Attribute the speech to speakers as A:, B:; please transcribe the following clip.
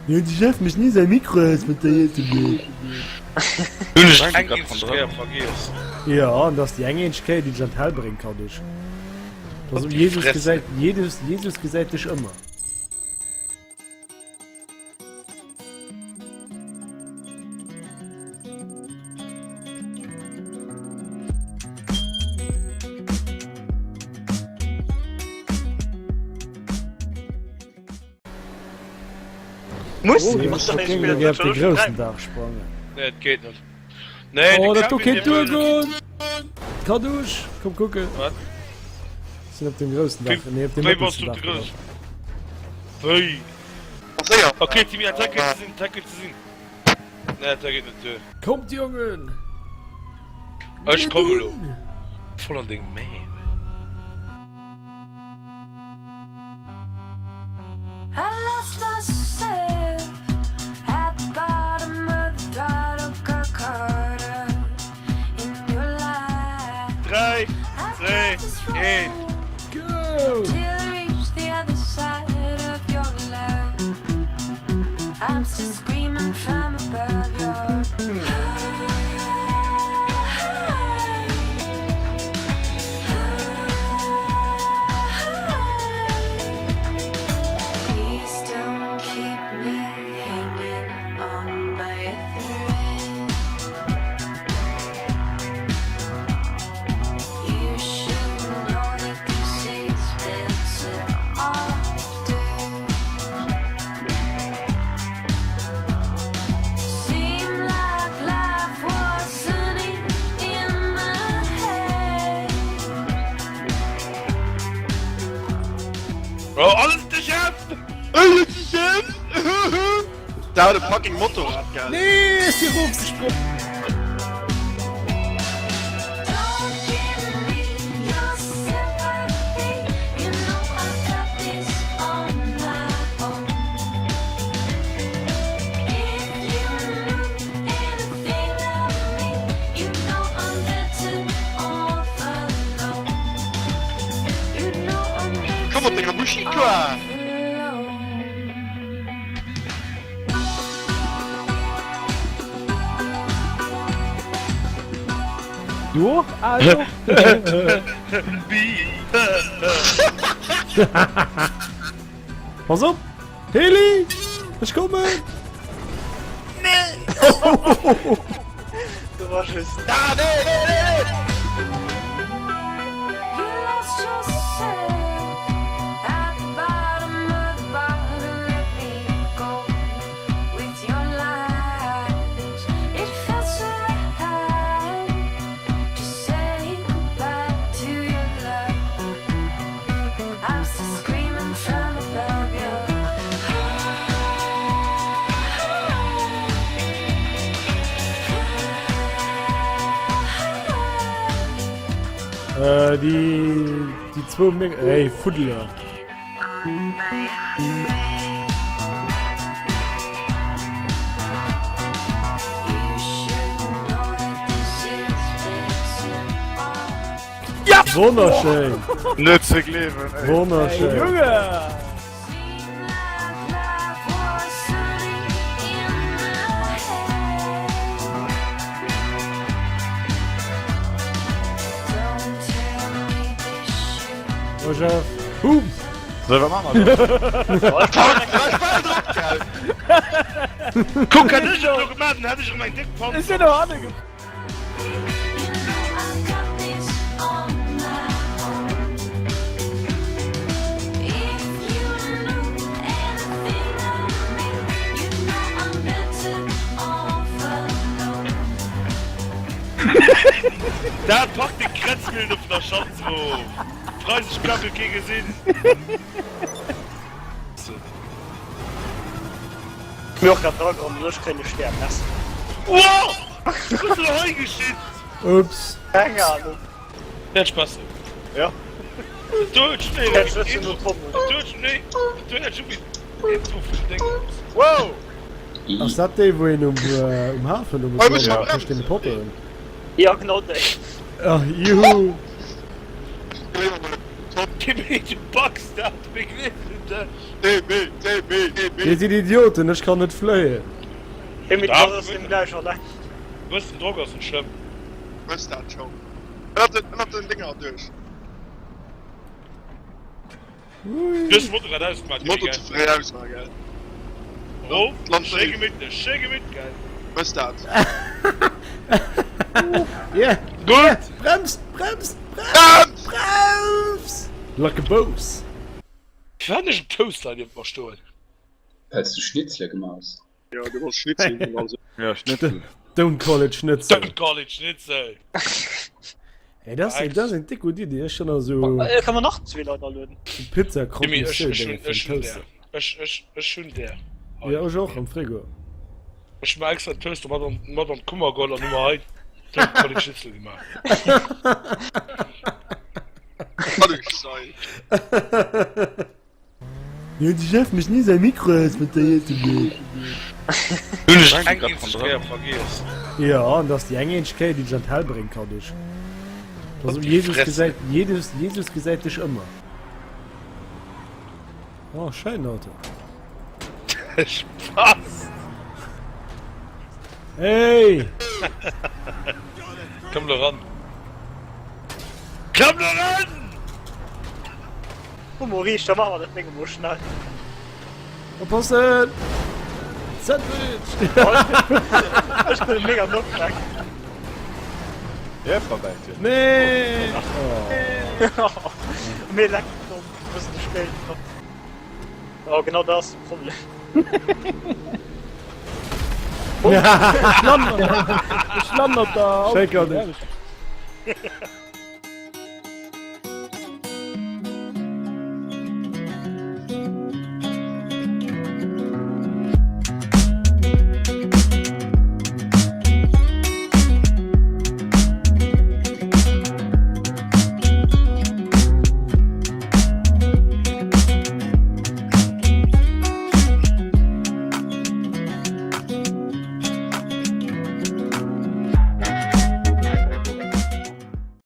A: Jo, de Jeff mécht ni säi Mikro aus mat der Youtube.
B: Hunn ech eng eenzeg Kéier vergiess.
A: Jo, an dat ass déi eng eenzeg Kéier, déi dech an d'Hell bréngt, Kaddusch. Pass op, Jesus gesäit, Jesus, Jesus gesäit dech ëmmer.
C: Muss
A: Oh, ech géing elo gär op de groussen Daach sprangen.
B: Nee, et geet net. Nee,
A: Oh,
B: de
A: dat do
B: Kevin,
A: kéint
B: dee wëll net.
A: duergoen! Kaddusch, komm kucken.
B: Wat?
A: Ech sinn op dem groussen
B: Wéi,
A: Daach, nee, op dem
B: wéi bass
A: mëttelsten
B: du op de
A: Daach
B: groussen?
A: gelaf.
B: Wéi?
C: Séier!
B: Okay, Timmy, dat kéint ze sinn, dat kéint ze sinn. Nee, dat geet net duer.
A: Kommt, Jongen!
B: Ech
A: Mir
B: komm elo.
A: dunn!
B: Voll an deng Mäh. Dräi, zwee, eent.
A: Go!
B: Oh, alles de Chef!
C: Alles de Chef! Da hat e fucking Motorrad, gell?
A: Nee, ech si rofgesprong!
C: Komm mat denger Muschi quoi!
D: Du och, also?
A: Pass op! Heli! Ech kommen!
C: Nee! Du war just. Ah, nee, nee, nee, nee!
A: Äh, déi, déi zwou Mé ey, Fuddeler.
B: Ja!
A: Wonnerschéin!
B: Net ze gleewen, ey.
A: Wonnerschéin!
D: Hey, Junge!
A: Oh, Jeff. Boom!
B: So, wat maache mer elo? Kuck, hätt ech et elo gemaach, dann hätt ech erëm eng déck Panz.
D: Ech sinn no hanne gefall.
B: Dat packt de Krätzmillen op der Schanz erof. Preisech Klappe kee gesinn.
C: Mir och grad dran an ech kréien e Stär, merci.
B: Wow! Wat ass denn hei geschitt?
A: Ups.
C: Keng Ahnung.
B: Dat Spaß.
C: Ja.
B: Duerch, nee,
C: Dat ass jo nur Pommes.
B: Duerch, nee, duerch,
C: Wow!
A: Ass dat déi wou een um, äh, um Hafen do muss
C: Oh, muss
A: landen,
C: verbremsen.
A: tëscht deene Pottoen?
C: Ja, genau déi.
A: Ach, juhu!
B: Du backst dat, mir gleewen dat.
C: T, B, T, B, T, B.
A: Dir sidd Idioten, ech kann net fléien.
E: Emil, du bass aus dem gläich alleng.
B: Bëssen Drock ass net schlëmm.
C: Hues dat schon. Ënnert den, ënnert den Dinger duerch.
B: Du hues de Motorrad ausgemaach, Timmy,
C: Motor
B: gell?
C: ze fréi ausmaach, gell?
B: Rof,
C: Land
B: schéi gemittlech, schéi gemittlech, gell?
C: Hues dat.
A: Yeah!
B: Gutt!
A: Brems! Brems!
C: Brems!
A: Brems! Like a boss!
B: Firwat hunn ech en Toaster niewent mer stoen?
F: Well s du Schnitzele gemaach hues.
C: Jo, du wolls Schnitzel hunn, also.
D: Ja, Schnitzel.
A: Don't call it Schnitzel.
B: Don't call it Schnitzel!
A: Ey, das, ey, das eng dick gutt Idee. Ech schon also
E: Äh, kann man nach zwee Leit alueden?
A: Pizza
B: Jimmy, ech, ech hunn, ech hunn
A: Toaster.
B: der. Ech, ech, ech hunn der.
A: Ja, ech och am Frigo.
B: Ech hu mer extra den Toaster mat an, mat an d'Kummer geholl an hu mer hei Don't call it Schnitzel gemaach.
C: Wat e Geseil.
A: Jo, de Jeff mécht ni säi Mikro aus mat der Youtube.
B: Hunn ech eng eenzeg Kéier vergiess.
A: Jo, an dat ass déi eng eenzeg Kéier, déi dech an d'Hell bréngen kann, duerch. Pass op, Jesus gesäit, Jesus, Jesus gesäit dech ëmmer. Oh, schéinen Auto.
B: Spaß!
A: Hey!
B: Komm lo ran! Komm lo ran!
E: Komm mol riicht, da maache mer dat Déng emol schnell.
A: Oppassen! Sandwich!
E: Ech bin mega Knockback.
A: Nee!
E: Mir leck domm, bëssen ze spéit komm. Oh, genau dat ass de Problem.
D: Ech landen, ech landen op der
A: Schéi kann ech.